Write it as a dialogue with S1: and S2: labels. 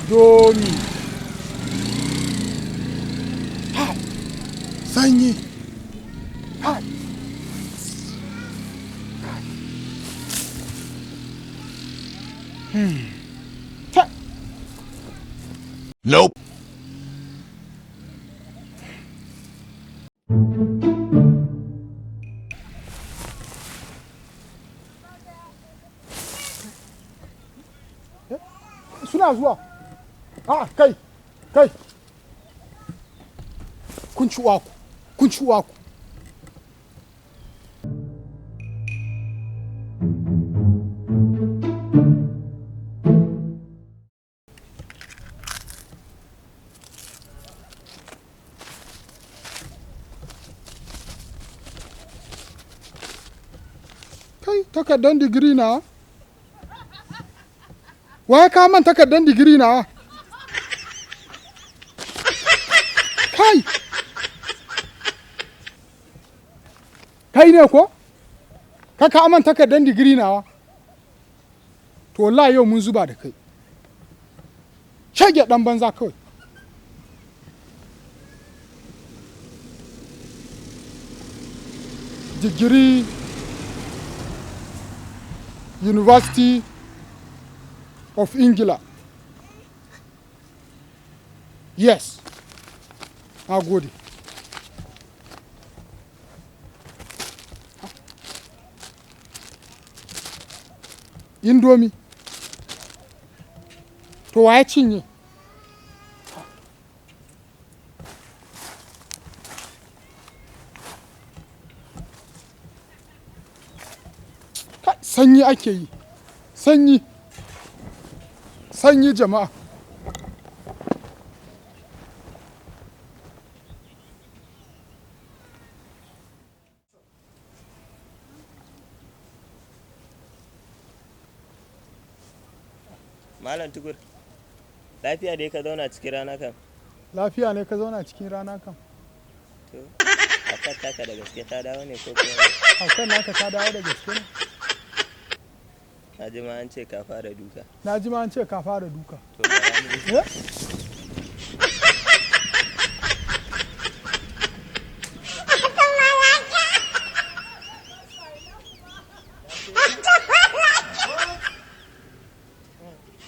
S1: Indomie. Ha! Sanyi. Ha! Ta.
S2: Nope.
S1: Suna zuwa. A kai, kai. Kun ci uwaku, kun ci uwaku. Kai, takardar digiri na? Wa ya kawo man takardar digiri na? Kai! Kai ne ko? Ka kawo man takardar digiri nawa? To wallahi yau mun zuba da kai. Shege ɗan banza kawai. Digiri University of Ingila. Yes. Na gode. Indomie. To wa ya cinye? Kai, sanyi ake yi. Sanyi. Sanyi jama'a.
S3: Malam Tukur, lafiya dai ka zauna cikin rana kam.
S1: Lafiya ne ka zauna cikin rana kam.
S3: To, akan taka da gaske ta dawo ne ko kuma
S1: Haukan naka ta dawo da gaske ne?
S3: Na ji ma an ce ka fara duka.
S1: Na ji ma an ce ka fara duka.
S3: To, bara mu
S1: Eh?